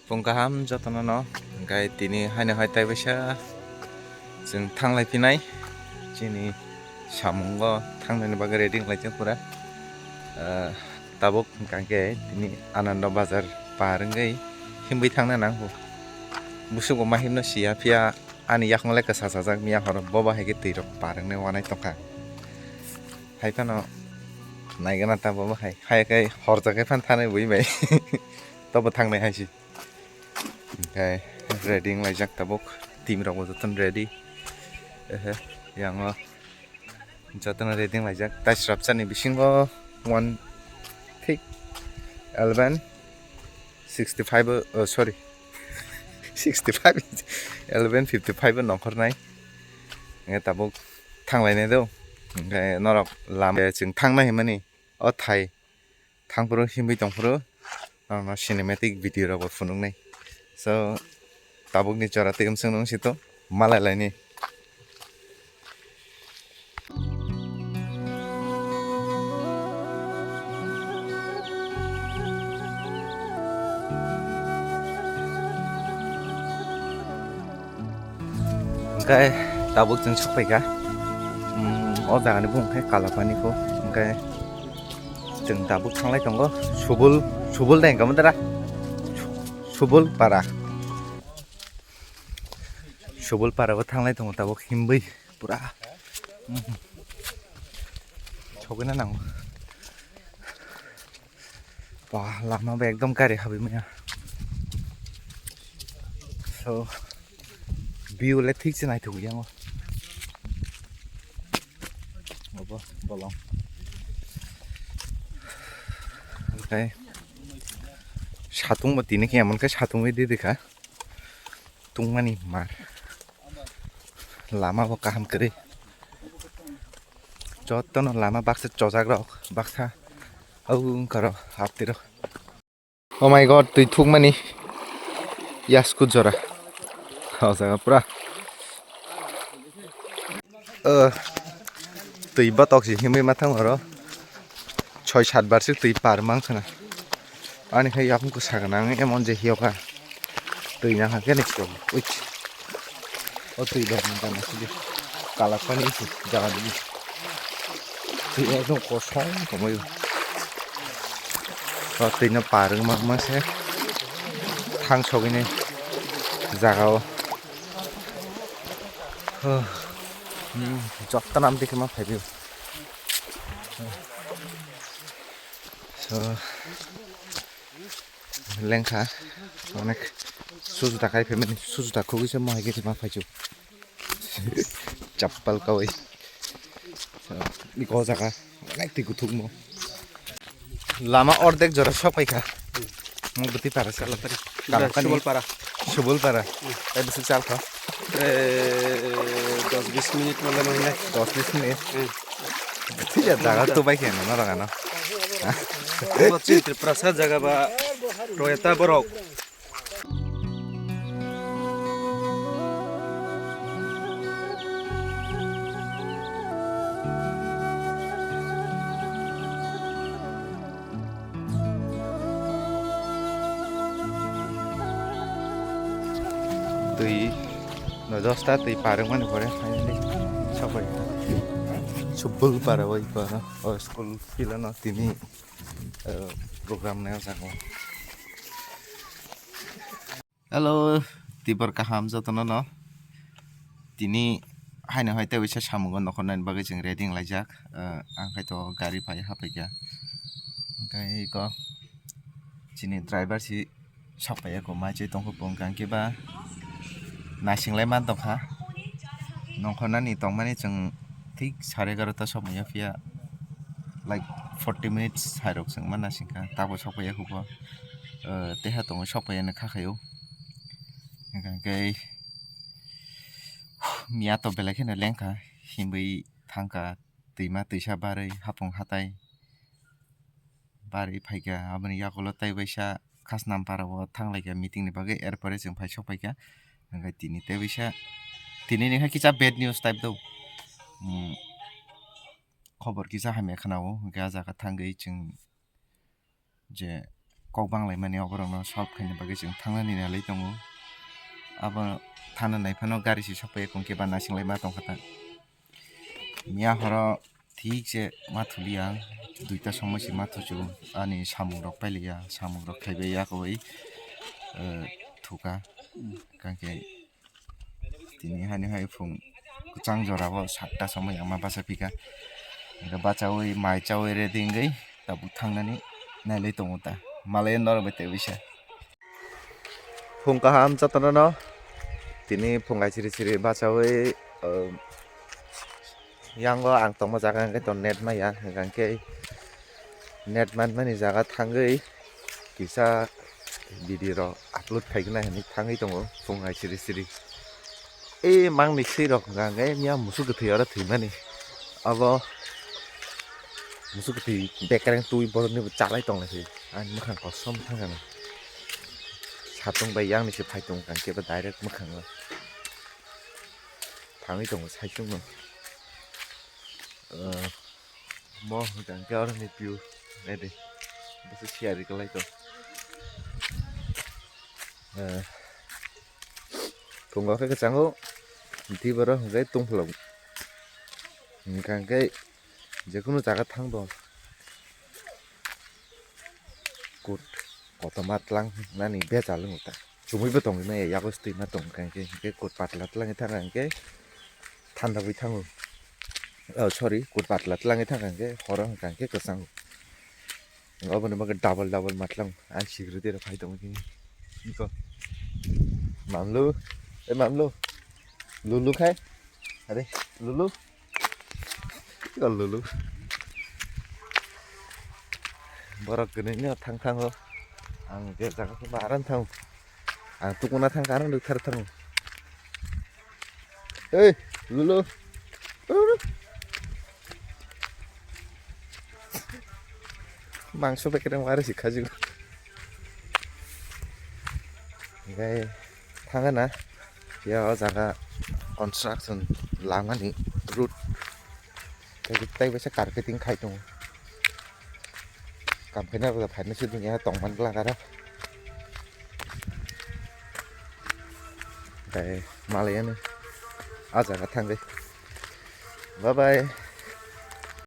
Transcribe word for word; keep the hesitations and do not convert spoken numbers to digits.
Phung kaham jotono no, hwnkhe tini haino hai tei baisa chwng thanglai phinai, chini samungo thangnani bagwi ready wnglaijak pura. Ah, tabuk hwnkhe tini Anando Bazar par wngwi himwi thangna nangkho. Busugo ma himno siya phiya ani yakung le kwsa sajak miya horo bobo hai khe twi rok par wngnai wanai tongkha. Hai phano naigana ta bobo hai, hai khe horjak khe phan thanai bui bai. Tobo thangnai hai si. Hwnkhe ready wnglaijak tabuk, team rok bo jotono ready. Ehe, yango jotono ready wnglaijak. Tai srapsa ni bisingo one thik eleven sixty five o, oh, sorry, sixty five, eleven fifty five o nongkhornai. Hwnkhe tabuk thanglainai do. Hwnkhe norok lama chwng thangnai hwnmani o thai. Thangphuru himwi tongphuru norokno cinematic video rokbo phunuknai. So, tabukni jora twi umsung nung sito malai laini. Hwnkhe tabuk chwng sokphaikha, um, o jagani bumung khe Kalapani kho. Hwnkhe chwng tabuk thanglai tongo Subul, Subul de hwnkha dara? Subul para. Subul para o thanglai tongo tabuk himwi pura. Um. Sogwina nango. Ba, lama bo ekdom gari habwi maya. So, view le thik se naithok yango. Obo bolong. Oke. Satung bo tini khe emon khe satungwi di dikha. Tungmani mar. Lama bo kaham kwrwi. Jotono lama baksa chojak rok, baksa au wngkha rok, apti rok. Oh my God, twi thukmani yasku jora. O jaga pura. Uh, twi batok si himwi ma thang oro. Choi sat bar si twi par mang khna. Ani khai yapung ko sagana ang emon je hiyoka. Twi na ha kene kyo. Uch. O twi bar mang kana si. Kalapani si jaga di. Twi ekdom kosong tongoi. O twi no par mang mang se. Thang sogini jaga o. Huh. Hmm, jotto nam dikhe ma phaibi. So, lengkha, onek sujuta kai phaimani, sujuta khugwi se mohai khe ma phaichu. Chappal kawi. So, iko jaga, onek twi kuthukmo. Lama ordek jora sok paikha. Mo bwtwi para se alapari. Kalapani. Subulpara. Subulpara. Hmm. Tai bwswk chal kha? Eh, dos bis minit mole mole. Dos bis minit. Hmm. Thik ya, jaga to bai khe no, no, no. Bo Tripura sa jaga ba royata borok. Twi no dosta twi parwngmani pore finally sokphaikha. Subul para bai para o school field ano tini, eh, program nai o jaga o. Hello, tibor kaham jotono no. Tini haino hai tei waisa samungo nokhornani bagwi chwng ready wnglaijak. Eh, ang khai to gari phai haphaikha. Hwnkhe iko chini driver si sokpaiya ko mai chai tongkho bo hwnkha hwnkhe ba naising lai man tongkha. Nongkhornani tongmani chwng thik sare egarota sokmaya phiya, like, forty minutes hai rok chwng ma naisingkha, tabo sokpaiya khubo. Eh, teha tongo sokpaiya no kha khaio. Hwnkhe miya to belai kheno lengkha, himwi thangkha twima twisa barwi hapung hatai barwi phaikha, aboni yakulo tei waisa Khasnam para o thanglaikha meeting ni bagwi, er pore chwng phai sokphaikha. Hwnkhe tini tei waisa, tini ni hai kisa bad news type do. Hmm, khobor kisa hamya khna o, hwnkhe ah jaga thangwi chwng je kok banglaimani, oborokno solve khaina bagwi chwng thangnani nalai tongo. Abo thana naiphano gari se sokphaiya, kung khe ba naisinglaima tongkha ta. Miya horo thik se ma thuliya, duita somoi se ma thuchu, ani samungrok pailiya, samungrok khaibai yakobai, eh, thuka. Kangkhe tini hani hai phung kwchang jorao satta somoi ang ma bacha phika. Hingkhe bachaui mai chaui ready wngwi tabuk thangnani nailai tongo ta. Malai norok bai tebisa. Phung kaham jotono no. Tini phung hai siri siri bachaui, um, yango ang tongma jaga hwnkhe to net maya, hwnkhe net manmani jaga thangwi kisa video rok upload khaigwnai hinwi thangwi tongo phung hai siri siri. E mangni swi rok hwnkha hwnkhe miya musuk kwthwi oro thwimani. Abo musuk kwthwi bekereng twi borokni bo chalai tonglai thwi. Ani mwkhang kosom thangkha na. Satung bai yang ni se phai tongo hwnkhe bo direct mwkhango. Thangwi tongo saichung no. Ah, mo hwnkha hwnkhe oro ni view naidi. Bwswk siyari kwlai tong. Ah, phungo khe kwchango. Twi borok hwnkhe tongpholo. Hwnkha hwnkhe jekunu jaga thang tong. Kut kotorma tlang nani bejal wng ta. Chumui bo tongwi maya yago se twi ma tong kha hwnkhe, hwnkhe kut patla tlang thang kha hwnkhe thanda bai thango. Oh, sorry, kut patla tlang thang kha hwnkhe horo hwnkha hwnkhe kwchango. Oboni bagwi double double ma tlang. Ang sikiri twi rw phai tongwi khe. Iko. Mamlu. E mamlu. Lulu khai. Are, lulu. Iko lulu. Borok kwnwi no thang thango. Ang je jaga khe baran thang. Ang tukuna thang karang duk thar thang. Ei, lulu. Mangso bekereng wari si khajigo. Hingke thangana ya o jaga construction lamani road tei tei baisa carpeting khai tongo. Kam khaina rwda phaina sudung ya tongmani glak aro. Tei malai yani a jaga thangwi. Bye bye.